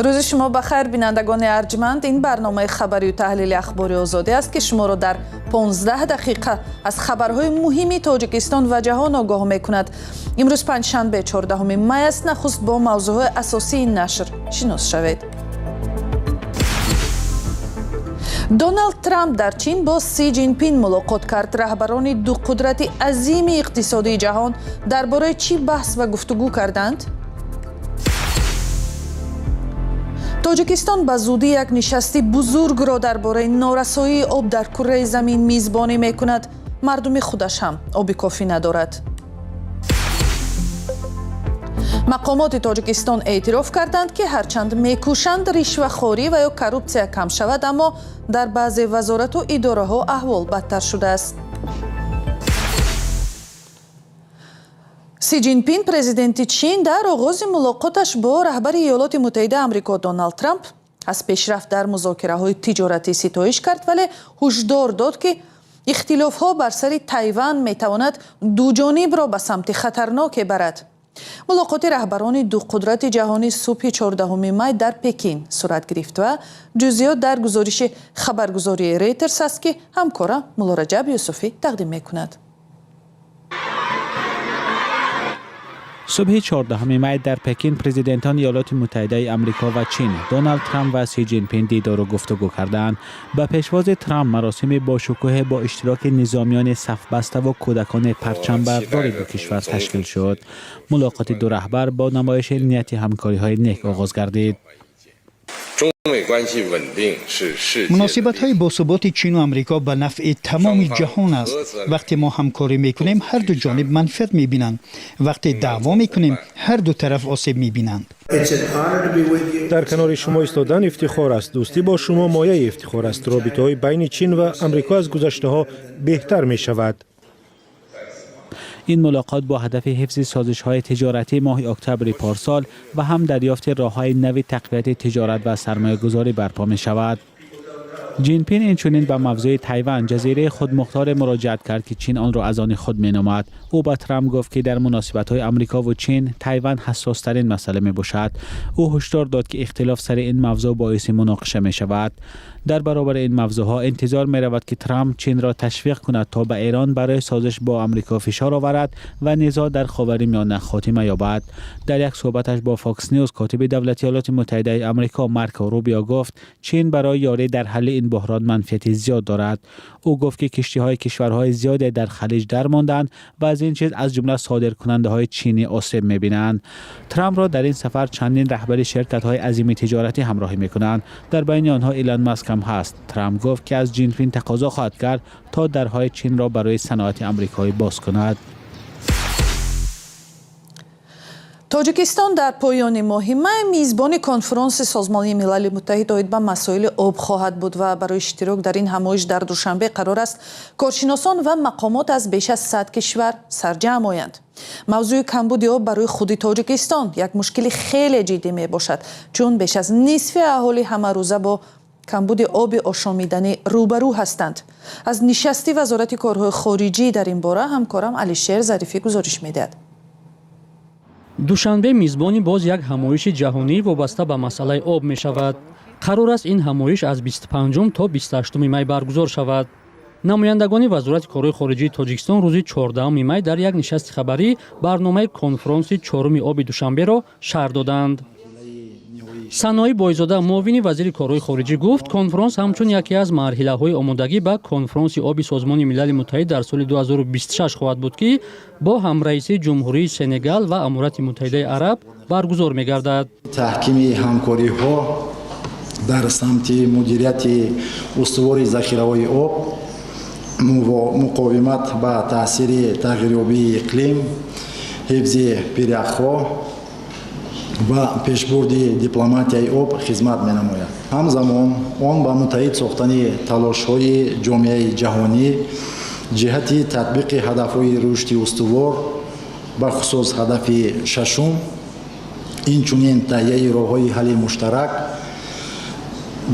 Рӯзи шумо ба хайр, бинандагони арҷманд. Ин барномаи хабарию таҳлили Ахбори Озодӣ аст, ки шуморо дар 15 дақиқа аз хабарҳои муҳими Тоҷикистон ва ҷаҳон огоҳ мекунад. Имрӯз панҷшанбе, 14 май аст. Нахуст бо мавзӯъҳои асосии нашр шинос шавед. Доналд Трамп дар Чин бо Си Ҷинпин мулоқот кард. Раҳбарони ду қудрати азими иқтисодии ҷаҳон дар бораи чӣ баҳс ва гуфтугӯ карданд? Тоҷикистон ба зудӣ як нишасти бузургро дар бораи норасоии об дар курраи замин мизбонӣ мекунад. Мардуми худаш ҳам оби кофӣ надорад. Мақомоти Тоҷикистон эътироф карданд, ки ҳарчанд мекӯшанд ришвахорӣ ва ё коррупсия кам шавад, аммо дар баъзе вазорату идораҳо аҳвол бадтар шудааст. Си Ҷинпин, президенти Чин, дар оғози мулоқоташ бо раҳбари Иёлоти Муттаҳидаи Амрико Доналд Трамп аз пешрафт дар музокираҳои тиҷоратӣ ситоиш кард, вале ҳушдор дод, ки ихтилофҳо бар сари Тайван метавонад дуҷонибро ба самти хатарноке барад. Мулоқоти раҳбарони ду қудрати ҷаҳонӣ субҳи 14 май дар Пекин сурат гирифт ва ҷузъиёт дар гузориши хабаргузории Рейтерс аст, ки ҳамкора Муллораҷаб Юсуфӣ тақдим мекунад. Субҳи 14 май дар Пекин президентони Иёлоти Муттаҳидаи Амрико ва Чин, Доналд Трамп ва Си Ҷинпин, дидору гуфтугӯ карданд. Ба пешвози Трамп маросими бошукӯҳе бо иштироки низомиёни сафбаставу кӯдакони парчамбардори ду кишвар ташкил шуд. Мулоқоти ду раҳбар бо намоиши нияти ҳамкориҳои нек оғоз гардид. Муносибатҳои босуботи Чину Амрико ба нафъи тамоми ҷаҳон аст. Вақте мо ҳамкорӣ мекунем, ҳар ду ҷониб манфиат мебинанд. Вақте даъво мекунем, ҳар ду тараф осеб мебинанд. Дар канори шумо истодан ифтихор аст. Дӯстӣ бо шумо мояи ифтихор аст. Робитаҳои байни Чин ва Амрико аз гузаштаҳо беҳтар мешавад. Ин мулоқот бо ҳадафи ҳифзи созишҳои тиҷоратии моҳи октябри порсол ва ҳам дарёфти роҳҳои нави тақвияти тиҷорат ва сармоягузорӣ барпо мешавад. Ҷинпин инчунин ба мавзӯи Тайван, ҷазираи худмухторе, муроҷиат кард, ки Чин онро аз они худ меномад. Ӯ ба Трамп гуфт, ки дар муносибатҳои Амрикову Чин Тайван ҳассостарин масъала мебошад. Ӯ ҳушдор дод, ки ихтилоф сари ин мавзӯъ боиси муноқиша мешавад. Дар баробари ин мавзӯъҳо интизор меравад, ки Трамп Чинро ташвиқ кунад, то ба Эрон барои созиш бо Амрико фишор оварад ва низоъ дар Ховари Миёна хотима ёбад. Дар як суҳбаташ бо Фокс Ньюз котиби давлати Иёлоти Муттаҳидаи Амрико Марко Рубио гуфт, Чин барои ёрӣ дар ҳалли ин буҳрон манфиати зиёд дорад. Ӯ гуфт, ки киштиҳои кишварҳои зиёде дар Халиҷ дармонданд ва аз ин чиз аз ҷумла содиркунандаҳои чинӣ осеб мебинанд. Трампро дар ин сафар чандин раҳбари ширкатҳои азими тиҷоратӣ ҳамроҳӣ мекунанд. Дар байни онҳо Илон Маск ҳам ҳаст. Трамп гуфт, ки аз Ҷинпин тақозо хоҳад кард, то дарҳои Чинро барои саноати амрикоӣ боз кунад. Тоҷикистон дар поёни моҳи май мизбони конфронси Созмони Милали Муттаҳид оид ба масоили об хоҳад буд ва барои иштирок дар ин ҳамоиш дар Душанбе қарор аст коршиносон ва мақомот аз беш аз 100 кишвар сарҷамъ оянд. Мавзӯи камбуди об барои худи Тоҷикистон як мушкили хеле ҷиддӣ мебошад, чун беш аз нисфи аҳолӣ ҳамарӯза бо камбуди оби ошомиданӣ рӯбарӯ ҳастанд. Аз нишасти Вазорати корҳои хориҷӣ дар ин бора ҳамкорам Алишер Зарифӣ гузориш медиҳад. Душанбе мизбони боз як ҳамоиши ҷаҳонӣ вобаста ба масъалаи об мешавад. Қарор аст, ин ҳамоиш аз 25 то 28 май баргузор шавад. Намояндагони Вазорати корҳои хориҷии Тоҷикистон рӯзи 14 май дар як нишасти хабарӣ барномаи конфронси чоруми оби Душанберо шарҳ доданд. Саноӣ Бойзода, муовини вазири корҳои хориҷӣ, гуфт, конфронс ҳамчун яке аз марҳилаҳои омодагӣ ба конфронси оби Созмони Милали Муттаҳид дар соли 2026 хоҳад буд, ки бо ҳамраисии Ҷумҳурии Сенегал ва Аморати Муттаҳидаи Араб баргузор мегардад. Таҳкими ҳамкориҳо дар самти мудирияти устувори захираҳои об, муқовимат ба таъсири тағйирёбии иқлим, ҳифзи пиряхҳо ва пешбурди дипломатияи об хизмат менамояд. Ҳамзамон он ба муттаҳид сохтани талошҳои ҷомеаи ҷаҳонӣ ҷиҳати татбиқи ҳадафҳои рушди устувор, бахусус ҳадафи шашум, инчунин таҳияи роҳҳои ҳалли муштарак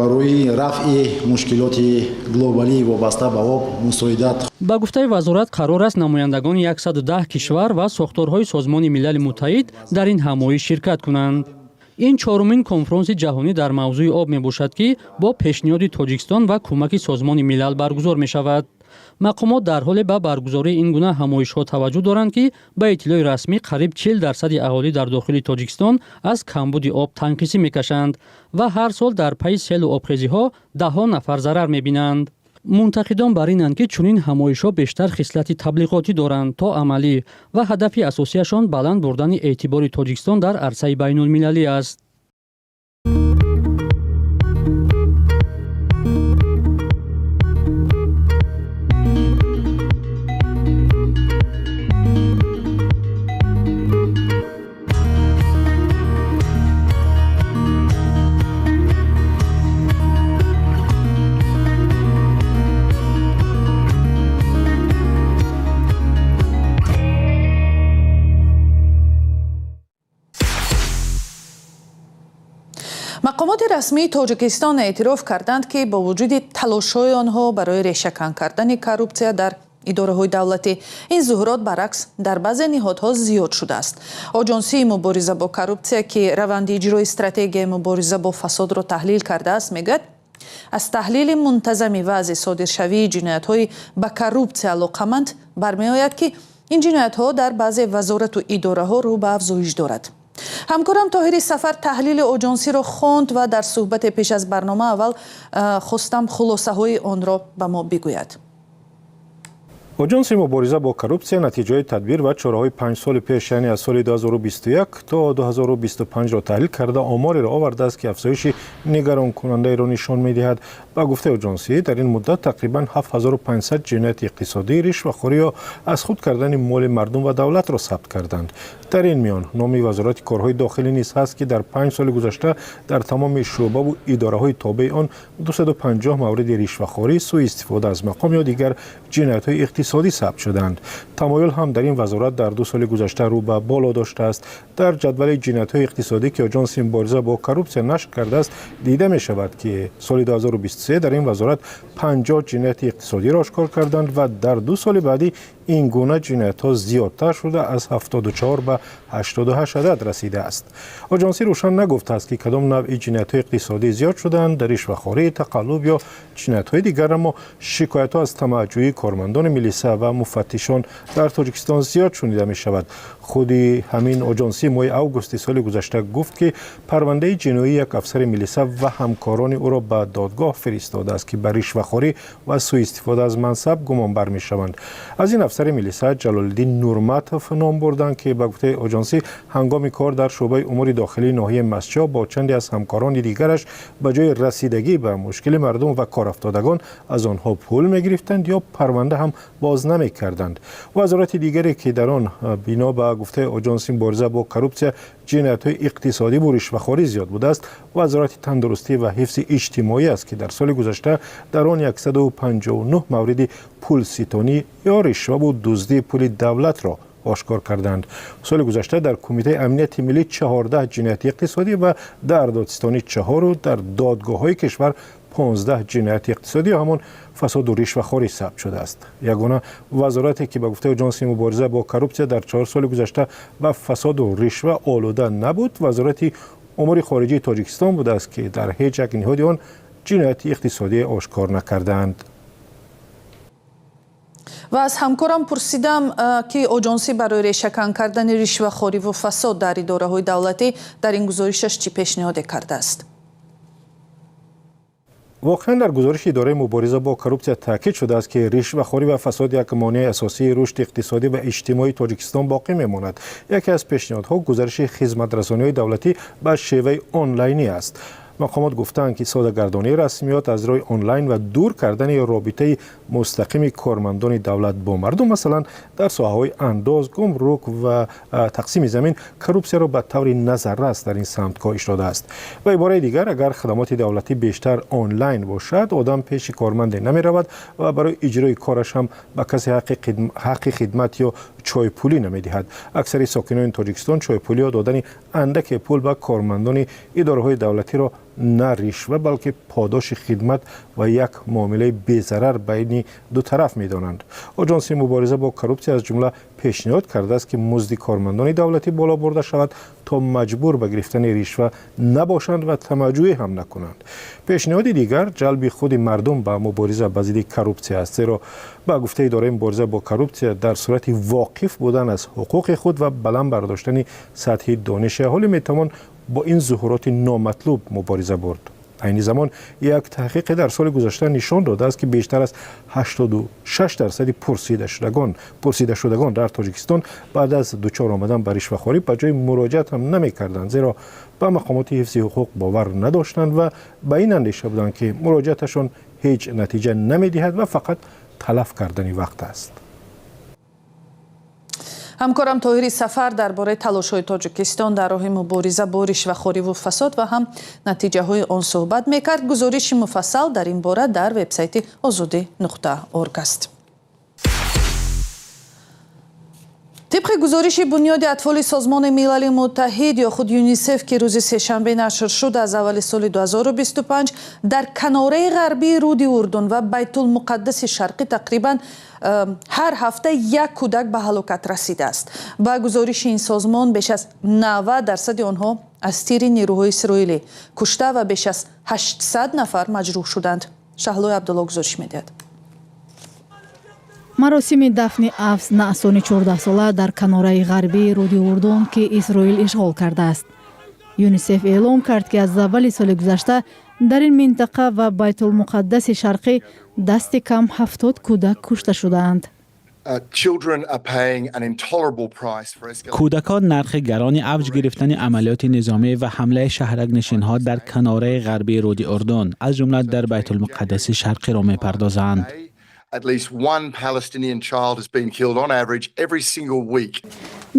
барои рафъи мушкилоти глобалии вобаста ба об мусоидат. Ба гуфтаи вазорат, қарор аст намояндагони 110 кишвар ва сохторҳои Созмони Милали Муттаҳид дар ин ҳамоиш ширкат кунанд. Ин чорумин конфронси ҷаҳонӣ дар мавзӯи об мебошад, ки бо пешниҳоди Тоҷикистон ва кӯмаки Созмони Милал баргузор мешавад. Мақомот дар ҳоле ба баргузории ин гуна ҳамоишҳо таваҷҷӯҳ доранд, ки ба иттилои расмӣ қариб 40% аҳолӣ дар дохили Тоҷикистон аз камбуди об танқисӣ мекашанд ва ҳар сол дар пайи селу обхезиҳо даҳҳо нафар зарар мебинанд. Мунтақидон бар инанд, ки чунин ҳамоишҳо бештар хислати таблиғотӣ доранд то амалӣ ва ҳадафи асосияшон баланд бурдани эътибори Тоҷикистон дар арсаи байнулмилалӣ аст. Мақомоти расмии Тоҷикистон эътироф карданд, ки бо вуҷуди талошҳои онҳо барои решакан кардани коррупсия дар идораҳои давлатӣ, ин зуҳурот баръакс дар баъзе ниҳодҳо зиёд шудааст. Оҷонсии мубориза бо коррупсия, ки раванди иҷрои стратегияи мубориза бо фасодро таҳлил кардааст, мегӯяд, аз таҳлили мунтазами вазъи содиршавии ҷиноятҳои ба коррупсия алоқаманд бармеояд, ки ин ҷиноятҳо дар баъзе вазорату идораҳо рӯ ба афзоиш дорад. Ҳамкорам Тоҳири Сафар таҳлили оҷонсиро хонд ва дар суҳбате пеш аз барнома аввал хостам хулосаҳои онро ба мо бигӯяд. Оҷонси мубориза бо коррупсия натиҷаи тадбир ва чораҳои 5 соли пеш, яъне аз соли 2021 то 2025-ро таҳлил карда, омореро овардааст, ки афзоиши нигаронкунандаеро нишон медиҳад. Ба гуфтаи оҷонсӣ, дар ин муддат тақрибан 7500 ҷинояти иқтисодӣ, ришвахорӣ ё аз худ кардани моли мардум ва давлатро сабт карданд. Дар ин миён номи Вазорати корҳои дохилӣ низ ҳаст, ки дар 5 соли гузашта дар тамоми шӯъбаву идораҳои тобеи он 250 мавриди ришвахорӣ, сӯистифода аз мақом ё дигар ҷиноятҳои иқтисодӣ сабт шуданд. Тамоюл ҳам дар ин вазорат дар 2 соли гузашта рӯ ба боло доштааст. Дар ҷадвали ҷиноятҳои иқтисодӣ, ки Оҷонси мубориза бо коррупсия нашр кардааст, дида мешавад, ки соли 2023 дар ин вазорат 50 ҷинояти иқтисодиро ошкор карданд ва дар 2 соли баъдӣ ин гуна ҷиноятҳо зиёдтар шуда, аз 74 ба 88 адад расидааст. Оҷонсӣ рӯшан нагуфтааст, ки кадом навъи ҷиноятҳои иқтисодӣ зиёд шуданд: ришвахорӣ, тақаллуб ё ҷиноятҳои дигар. Аммо шикоятҳо аз тамаъҷӯии кормандони милиса ва муфаттишон дар Тоҷикистон зиёд шунида мешавад. Худи ҳамин оҷонсӣ моҳи августи соли гузашта гуфт, ки парвандаи ҷиноии як афсари милиса ва ҳамкорони ӯро ба додгоҳ фиристодааст, ки ба ришвахорӣ ва сӯистифода аз мансаб гумонбар мешаванд. Аз ин афсари милиса Ҷалолиддин Нурматов ном бурданд, ки ба гуфтаи оҷонсӣ ҳангоми кор дар шӯъбаи умури дохилии ноҳияи Мастчоҳ бо чанде аз ҳамкорони дигараш ба ҷои расидагӣ ба мушкили мардум ва корафтодагон аз онҳо пул мегирифтанд ё парванда ҳам боз намекарданд. Вазорати дигаре, ки дар он бино ба гуфтаи оҷонси мубориза бо коррупсия ҷиноятҳои иқтисодӣ бу ришвахорӣ зиёд будааст, Вазорати тандурустӣ ва ҳифзи иҷтимоӣ аст, ки дар соли гузашта дар он 159 мавриди пулситонӣ ё ришваву дуздии пули давлатро ошкор карданд. Соли гузашта дар Кумитаи амнияти миллӣ 14 ҷинояти иқтисодӣ ва дар додситонӣ 4 дар додгоҳҳои кишвар 15 ҷинояти иқтисодӣ ё ҳамон фасоду ришвахорӣ сабт шудааст. Ягона вазорате, ки ба гуфтаи оҷонси мубориза бо коррупсия дар 4 соли гузашта ба фасоду ришва олуда набуд, Вазорати умури хориҷии Тоҷикистон будааст, ки дар ҳеҷ як ниҳоди он ҷинояти иқтисодӣ ошкор накардаанд. Ва аз ҳамкорам пурсидам, ки оҷонсӣ барои решакан кардани ришвахориву фасод дар идораҳои давлатӣ дар ин гузоришаш чӣ пешниҳоде кардааст. Воқеан, дар гузориши идораи мубориза бо коррупсия таъкид шудааст, ки ришвахорӣ ва фасод як монеаи асосии рушди иқтисодӣ ва иҷтимоии Тоҷикистон боқӣ мемонад. Яке аз пешниҳодҳо гузариши хизматрасониҳои давлатӣ ба шеваи онлайнӣ аст. Мақомот гуфтаанд, ки содагардонии расмиёт аз роҳи онлайн ва дур кардани робитаи мустақими кормандони давлат бо мардум, масалан дар соҳаҳои андоз, гумрук ва тақсими замин, коррупсияро ба таври назаррас дар ин самт коҳиш додааст. Ба ибораи дигар, агар хадамоти давлатӣ бештар онлайн бошад, одам пеши корманде намеравад ва барои иҷрои кораш ҳам ба касе ҳаққи хидмат ё чойпулӣ намедиҳад. Аксари сокинони Тоҷикистон чойпулӣ ё додани андаке пул ба кормандони идораҳои давлатиро на ришва, балки подоши хидмат ва як муомилаи безарар байни ду тараф медонанд. Оҷонси мубориза бо коррупсия аз ҷумла пешниҳод кардааст, ки музди кормандони давлатӣ боло бурда шавад, то маҷбур ба гирифтани ришва набошанд ва тамаъҷӯӣ ҳам накунанд. Пешниҳоди дигар ҷалби худи мардум ба мубориза ба зидди коррупсия аст, зеро ба гуфтаи идораи мубориза бо коррупсия, дар сурати воқиф будан аз ҳуқуқи худ ва баланд бардоштани сатҳи дониши аҳолӣ метавон бо ин зуҳуроти номатлуб мубориза бурд. Айни замон як таҳқиқе дар соли гузашта нишон додааст, ки бештар аз 86% пурсидашудагон дар Тоҷикистон баъд аз дучор омадан ба ришвахорӣ ба ҷои муроҷиат ҳам намекарданд, зеро ба мақомоти ҳифзи ҳуқуқ бовар надоштанд ва ба ин андеша буданд, ки муроҷиаташон ҳеҷ натиҷа намедиҳад ва фақат талаф кардани вақт аст. Ҳамкорам Тоҳири Сафар дар бораи талошҳои Тоҷикистон дар роҳи мубориза бо ришвахориву фасод ва ҳам натиҷаҳои он суҳбат мекард. Гузориши муфассал дар ин бора дар вебсайти озодӣ.орг аст. Тибқи гузориши Бунёди атфоли Созмони Милали Муттаҳид ё худ ЮНИСЕФ, ки рӯзи сешанбе нашр шуд, аз аввали соли 2025 дар канораи ғарбии руди Урдун ва Байтулмуқаддаси Шарқӣ тақрибан ҳар ҳафта як кӯдак ба ҳалокат расидааст. Ба гузориши ин созмон, беш аз 90% онҳо аз тири нерӯҳои исроилӣ кушта ва беш аз 800 нафар маҷрӯҳ шуданд. Шаҳлои Абдулло гузориш медиҳад. Маросими дафни Афс Наъсони 14сола дар канораи ғарбии руди Урдун, ки Исроил ишғол кардааст. ЮНИСЕФ эълом кард, ки аз аввали соли гузашта дар ин минтақа ва Байтулмуқаддаси Шарқӣ дасти кам 70 кӯдак кушта шудаанд. Кӯдакон нархи гарони авҷ гирифтани амалиёти низомӣ ва ҳамлаи шаҳракнишинҳо дар канораи ғарбии руди Урдун, аз ҷумла дар Байтулмуқаддаси Шарқиро мепардозанд. At least one Palestinian child has been killed on average every single week.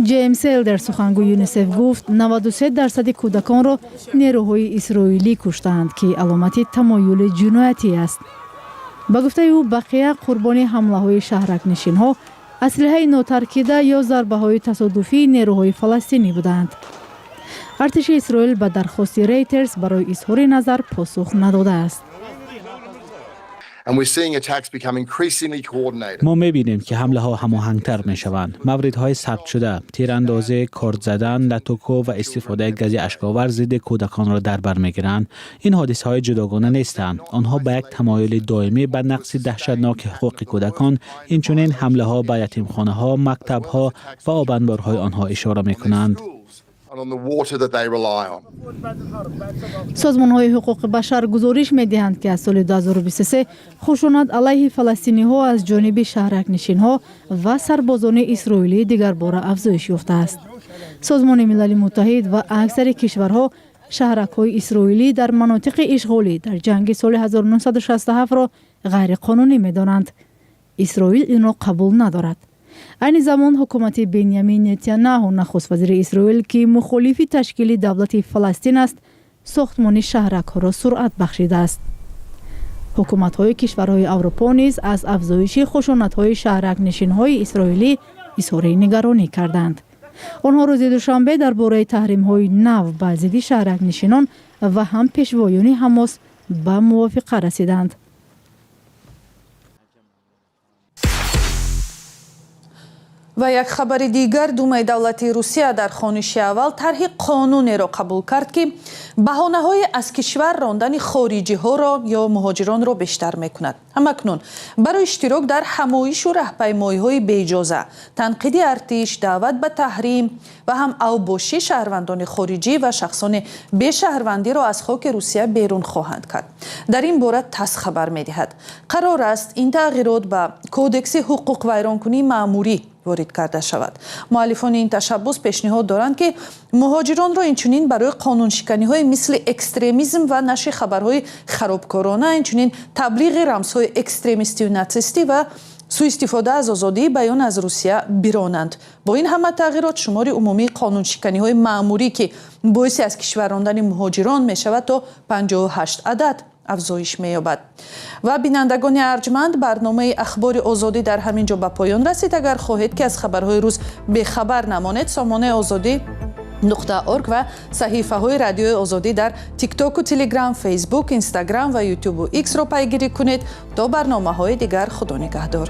Ҷеймс Элдер, сухангӯи ЮНИСЕФ, гуфт, 93% кӯдаконро нерӯҳои исроилӣ куштаанд, ки аломати тамоюли ҷиноятӣ аст. Ба гуфтаи ӯ, бақия қурбони ҳамлаҳои шаҳракнишинҳо, аслиҳаи нотаркида ё зарбаҳои тасодуфии нерӯҳои фаластинӣ буданд. Артиши Исроил ба дархости Рейтерс барои изҳори назар посух надодааст. Мо мебинем, ки ҳамлаҳо ҳамоҳангтар мешаванд. Мавридҳои сабтшуда тирандозӣ, корд задан, латукӯб ва истифодаи гази ашковар зидди кӯдаконро дар бар мегиранд. Ин ҳодисаҳои ҷудогона нестанд. Онҳо ба як тамоюли доимӣ ба нақси даҳшатноки ҳуқуқи кӯдакон, инчунин ҳамлаҳо ба ятимхонаҳо, мактабҳо ва обанборҳои онҳо ишора мекунанд. Созмонҳои ҳуқуқи башар гузориш медиҳанд, ки аз соли 2023 хушунат алайҳи фаластиниҳо аз ҷониби шаҳракнишинҳо ва сарбозони исроилӣ дигарбора афзоиш ёфтааст. Созмони Милали Муттаҳид ва аксари кишварҳо шаҳракҳои исроилӣ дар манотиқи ишғолӣ дар ҷанги соли 1967-ро ғайриқонунӣ медонанд. Исроил инро қабул надорад. Айни замон ҳукумати Бенямин Нетаняҳу, нахуствазири Исроил, ки мухолифи ташкили давлати Фаластин аст, сохтмони шаҳракҳоро суръат бахшидааст. Ҳукуматҳои кишварҳои Аврупо низ аз афзоиши хушунатҳои шаҳракнишинҳои исроилӣ изҳори нигаронӣ карданд. Онҳо рӯзи душанбе дар бораи таҳримҳои нав ба зидди шаҳракнишинон ва ҳам пешвоёни Ҳамос ба мувофиқа расиданд. Ва як хабари дигар: Думаи давлатии Русия дар хониши аввал тарҳи қонунеро қабул кард, ки баҳонаҳои аз кишвар рондани хориҷиҳоро ё муҳоҷиронро бештар мекунад. Ҳамакнун барои иштирок дар ҳамоишу раҳпаймоиҳои беиҷоза, танқиди артиш, даъват ба таҳрим ва ҳам авбошӣ шаҳрвандони хориҷӣ ва шахсони бешаҳрвандиро аз хоки Русия берун хоҳанд кард. Дар ин бора ТАСС хабар медиҳад. Қарор аст, ин тағйирот ба Кодекси ҳуқуқвайронкунии маъмурӣ ворид карда шавад. Муаллифони ин ташаббус пешниҳод доранд, ки муҳоҷиронро инчунин барои қонуншиканиҳои мисли экстремизм ва нашри хабарҳои харобкорона, инчунин таблиғи рамзҳои экстремистию натсистӣ ва сӯистифода аз озодии баён аз Русия биронанд. Бо ин ҳама тағйирот, шумори умумии қонуншиканиҳои маъмурӣ, ки боиси аз кишвар рондани муҳоҷирон мешавад, то 58 адад афзоиш меёбад. Ва, бинандагони арҷманд, барномаи Ахбори Озодӣ дар ҳамин ҷо ба поён расид. Агар хоҳед, ки аз хабарҳои рӯз бехабар намонед, сомонаи Озодӣ Нуқта org ва саҳифаҳои Радиои Озодӣ дар Тиктоку, Телеграм, Фейсбук, Инстаграм ва Ютубу Иксро пайгирӣ кунед. То барномаҳои дигар, Худо нигаҳдор.